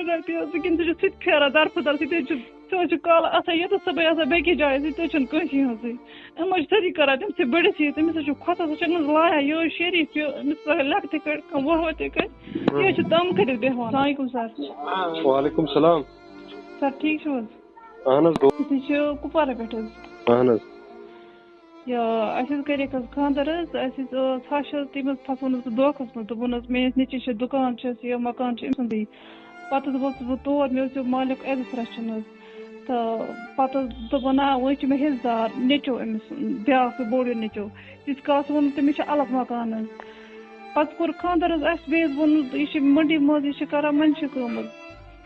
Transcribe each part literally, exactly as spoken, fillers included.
رۄپیہِ حظ، وٕنکٮ۪ن تہِ چھُ سُہ تہِ پھیران درفہٕ در، سُہ تہِ حظ چھُ، سُہ حظ چھُ کالہٕ آسان ییٚتٮ۪تھ، صُبحٲے آسان بیٚکِس جایہِ، سُہ تہِ حظ چھُنہٕ کٲنٛسی ہٕنٛزٕے۔ یِم حظ چھِ سٲری کران تٔمۍ سٕے بٔڑِس یہِ، تٔمِس حظ چھُ کھۄژان، سُہ چھُنہٕ حظ لایان، یہِ حظ شریٖف چھُ، أمِس لگان لۄکٹہِ کٔٹۍ کانٛہہ وۄہوٕ تہِ کٔٹۍ، یہِ حظ چھُ دم کٔرِتھ بیٚہوان۔ السلام علیکم سر۔ وعلیکم السلام۔ سر، ٹھیٖک چھِو حظ؟ اہن حظ، گوٚو۔ أسۍ حظ چھِ کُپوارہ پٮ۪ٹھ حظ۔ اہن حظ۔ یا، اَسہِ حظ کَرے کٲنٛسہِ خانٛدر حظ، اَسہِ حظ ٲس ہَش حظ، تٔمۍ حظ پھسوونَس بہٕ دھوکَس منٛز، دوٚپُن حظ، میٛٲنِس نیٚچوِس چھِ دُکان چھَس، یہِ مکان چھُ أمۍ سُنٛدٕے۔ پَتہٕ حظ ووتُس بہٕ تور، مےٚ اوس یہِ مالِک عزت رَچھُن حظ۔ تہٕ پَتہٕ حظ دوٚپُن، نہ، وۄنۍ چھُ مےٚ حِصہٕ دار نیٚچو أمِس، بیٛاکھ یہِ بوٚڑ ہیوٗ نیٚچو۔ ییٖتِس کالَس ووٚنُن تٔمِس چھُ الگ مکان حظ۔ پَتہٕ کوٚر خانٛدر حظ اَسہِ، بیٚیہِ حظ ووٚنُن، یہِ چھِ مٔنڈی منٛز، یہِ چھِ کران مٔنشی کٲم حظ۔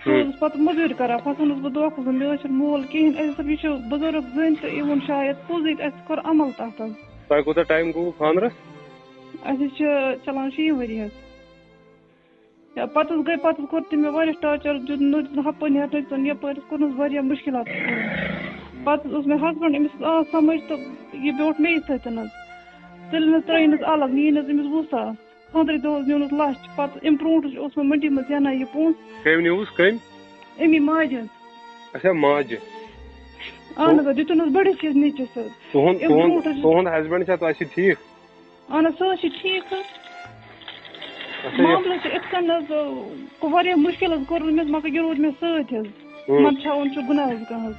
سُہ حظ پَتہٕ مٔزوٗرۍ کران، پھسوونَس بہٕ دھوکَس منٛز، مےٚ حظ چھُنہٕ مول کِہیٖنۍ، اَسہِ دوٚپ، یہِ چھُ بُزرٕگ زٔنۍ تہٕ یہِ ووٚن شاید پوٚزُے تہٕ اَسہِ کوٚر عمل تَتھ حظ۔ تۄہہِ کوٗتاہ ٹایم گوٚو خانٛدرَس؟ اَسہِ حظ چھِ چَلان شیٚیہِ ؤری حظ۔ یا پَتہٕ حظ گٔے، پَتہٕ حظ کوٚر تٔمۍ مےٚ واریاہ ٹارچَر، دیُت نہٕ، دیُت نہٕ ہُپٲرۍ نیرنَے، دیُت نہٕ یَپٲرۍ، کوٚرنَس واریاہ مُشکِلات کوٚرُن۔ پَتہٕ حظ اوس مےٚ ہَسبَنٛڈ، أمِس آو سَمٕجھ تہٕ یہِ بیوٗٹھ مےٚ سۭتۍ حظ۔ تیٚلہِ نہٕ ترٛٲیِنَس الگ، نِیِنَس أمِس وُہ ساس۔ خانٛدرٕکۍ دۄہ حظ نیوٗنَس لَچھ۔ پَتہٕ أمۍ برونٛٹھ حظ اوس مےٚ مٔنڈی منٛز زینان یہِ پونٛسہٕ۔ کٔمۍ نیوٗس، کٔمۍ؟ أمی ماجہِ حظ۔ اچھا، ماجہِ۔ اَہَن حظ، آ، دیُتُن حظ بٔڑِس کِس نیٚچوِس حظ۔ تُہُنٛد، أمۍ تُہُنٛد، برونٛٹھ حظ تُہُنٛد ہسبنٛڈ چھا تۄہہِ سۭتۍ ٹھیٖک؟ اَہَن حظ، سُہ حظ چھِ ٹھیٖک حظ۔ اچھا، یہِ معاملہٕ چھُ یِتھ کٔنۍ حظ، آ، واریاہ مُشکِل حظ کوٚر مےٚ، مگر یہِ روٗد مےٚ سۭتۍ حظ۔ ہُم۔ منٛدچھاوُن چھُ گُناہ حظ کانٛہہ حظ۔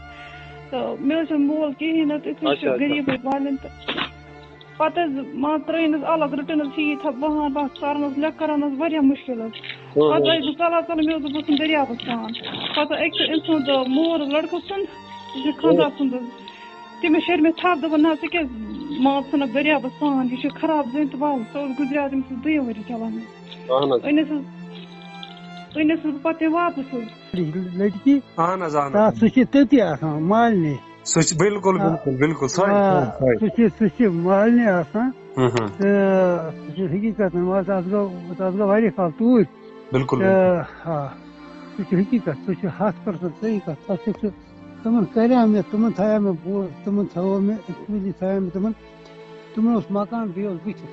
تہٕ مےٚ حظ چھُنہٕ مول کِہیٖنۍ نہٕ، تہٕ أسۍ حظ چھِ اچھا، اچھا۔ غریٖبٕے والٮ۪ن تہٕ۔ پَتہٕ حظ مان ترٛٲیِن حظ الگ، رٔٹِن حظ فیٖس حظ، بہان بہان، ژارن حظ، لیٚکھ کران حظ واریاہ مُشکِل حظ۔ ہُم، پَتہٕ ہُم۔ آیَس بہٕ ژَلان ژَلان، مےٚ اوس دوٚپمُت دٔریاوَس تام۔ پَتہٕ أکۍ سُنٛد أمۍ سُنٛد مول حظ، لٔڑکہٕ سُنٛد، یہِ چھُ خانٛدار سُنٛد حظ۔ تٔمِس شیرِ مےٚ تھپھ، دوٚپُن، نہ، ژٕ کیٛازِ مان ژٕ ژھٕنکھ دٔریاوَس پان؟ یہِ چھُ خراب زٔنۍ تہٕ وَل۔ سُہ اوس گُزریومُت، أمِس اوس دۄیو ؤری چَلان۔ اَہَن حظ۔ أنِس حظ، أنِس حظ بہٕ پَتہٕ تٔمۍ واپَس حظ۔ لڑکی، اَہَن حظ، اَہَن حظ۔ آ، سُہ چھِ تٔتی آسان، مالنہِ۔ سُہ چھِ، بِلکُل، آ، بِلکُل، بِلکُل، سۄے، آ، سۄے، سۄے۔ سُہ چھِ، سُہ چھِ مالنہِ آسان۔ ہُم، ہُم۔ تہٕ سُہ چھِ حقیٖقتاً، وَلہٕ تَتھ گوٚو، تَتھ گوٚو واریاہ کال توٗرۍ۔ بِلکُل، بِلکُل۔ تہٕ، آ، سُہ چھِ حقیٖقت، سُہ چھِ ہَتھ پٔرسَنٛٹ صحیح کَتھ۔ تَتھ چھِ سُہ تِمن کریاو مےٚ، تِمن تھایاو مےٚ بوز، تِمن تھاوو مےٚ، actually تھایاو مےٚ تِمن، تِمن اوس مکان، بیٚیہِ اوس بٕتھِ،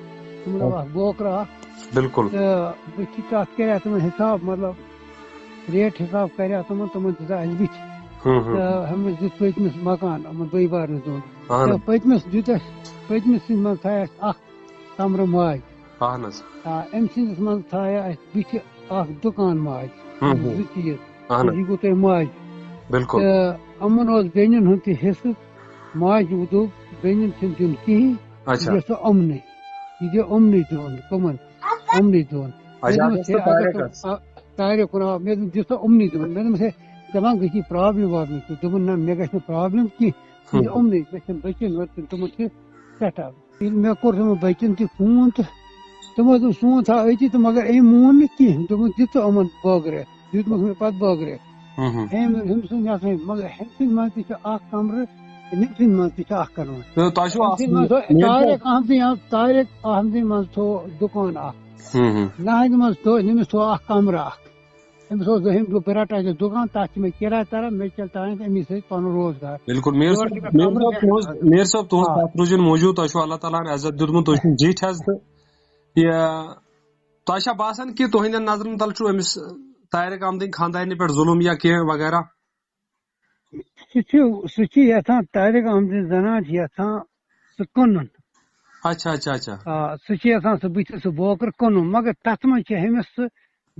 تِمن اوس اکھ بوکرا اکھ۔ بِلکُل۔ تہٕ بٕتھِ تتھ کریاو تِمن حساب، مطلب، ریٹ حساب کریاو تِمن، تِمن دِژاو اَسہِ بٕتھِ۔ ہُم، ہُم۔ تہٕ ہُمِس دیُت پٔتمِس مکان، یِمن دۄیہِ بارنِس دۄن۔ اہن۔ تہٕ پٔتمِس دیُت اَسہِ، پٔتمِس سٕنٛدِ منٛز تھایہِ اَسہِ اکھ کمرٕ ماے۔ اہن حظ۔ آ، أمۍ سٕنٛدِس منٛز تھایہِ اَسہِ بٕتھِ اکھ دُکان ماے۔ ہُم، ہُم۔ زٕ چیٖز۔ اہن حظ۔ یہِ گوٚو تۄہہِ ماجہِ۔ بِلکُل۔ تہٕ یِمَن اوس بیٚنٮ۪ن ہُنٛد تہِ حِصہٕ، ماجہِ دوٚپ، بیٚنٮ۪ن چھُنہٕ دیُن کِہیٖنۍ، اچھا۔ یہِ گژھِ یِمنٕے، یہِ دِ یِمنٕے دیُن، کٕمَن؟ یِمنٕے دیُن۔ اچھا، مےٚ اَتھ دوٚپمَس، اوس ہے، نہٕ اگر طارق ژٕ، اَتھ۔ آ، طارق ووٚن، آ، مےٚ دوٚپ، دِ سا یِمنٕے دیُن۔ مےٚ دوٚپمَس، ہے، ژےٚ ما گژھی پرٛابلِم وابلِم کینٛہہ؟ دوٚپُن، نہ، مےٚ گژھِ نہٕ پرٛابلِم کینٛہہ، یہِ دِ ہُم۔ یِمنٕے، مےٚ چھَنہٕ بٔچِنۍ ؤچِنۍ، تِمَن چھِ سٮ۪ٹھاہ۔ ییٚلہِ مےٚ کوٚر تِمن بٔچِن تہِ فون تہٕ تِمو دوٚپ، سون تھاو أتی تہٕ مگر أمۍ مون نہٕ کینٛہہ، دوٚپُن، دِ ژٕ یِمن بٲگرٲوِتھ، دیُتمَکھ مےٚ پَتہٕ بٲگرٲوِتھ۔ ہُم، ہُم۔ أمۍ، أمۍ سُنٛد یَتھ أمۍ، مگر أمۍ سٕنٛدِ منٛز تہِ چھُ اَکھ کَمرٕ، أمۍ سٕنٛدِ منٛز تہِ چھُ اَکھ کَمرٕ۔ تہٕ تۄہہِ چھُو أمۍ اَکھ سٕنٛدِ منٛز تھوٚو، مین طارق احمدٕنۍ، آ، طارق احمدٕنۍ منٛز تھوٚو دُکان اَکھ۔ ہُم، ہُم۔ ناہِدِ منٛز تھوٚو، أمِس تھوٚو اَکھ کَمرٕ اَکھ۔ أمِس اوس دوٚہِم، دوٚپ، بہٕ رَٹہٕ اَتہِ دُکان، تَتھ چھِ مےٚ کِراے تَران، مےٚ چَلہِ تَتھ أمِس سۭتۍ پَنُن روزگار۔ بِلکُل، میر یورٕ صٲب، چھِ مےٚ میر کَمرٕ صٲب، تُہٕنٛز، مےٚ میر صٲب، تُہٕنٛز آ۔ کَتھ روٗزِن موٗجوٗد، تۄہہِ چھُو اللہ تعالیٰ ہَن عزت دیُتمُت، تُہۍ چھِو زِٹھۍ حظ، تہٕ یہِ، تۄہہِ چھا باسان کہِ تُہٕنٛدٮ۪ن نظرَن تَل چھُ أمِس طارق احمدٕنۍ خانٛدارنہِ پٮ۪ٹھ ظُلُم یا کینٛہہ وغیرہ؟ سُہ چھُ، سُہ چھُ یَژھان طارق احمدٕنۍ زَنان چھِ یَژھان سُہ کٕنُن۔ اچھا، اچھا، اچھا۔ آ، سُہ چھُ یَژھان سُہ بٕتھِ سُہ بوکر کٕنُن، مگر تَتھ منٛز چھُ أمِس سُہ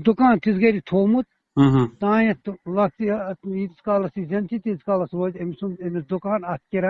دُکان تِژھ گرِ تھوٚومُت، ہُم، ہُم۔ تانٮ۪تھ لۄکٹہِ، ییٖتِس کالَس یہِ زِندٕ چھِ، تیٖتِس کالَس روزِ أمۍ سُنٛد، أمِس دُکان اَتھ کِراے۔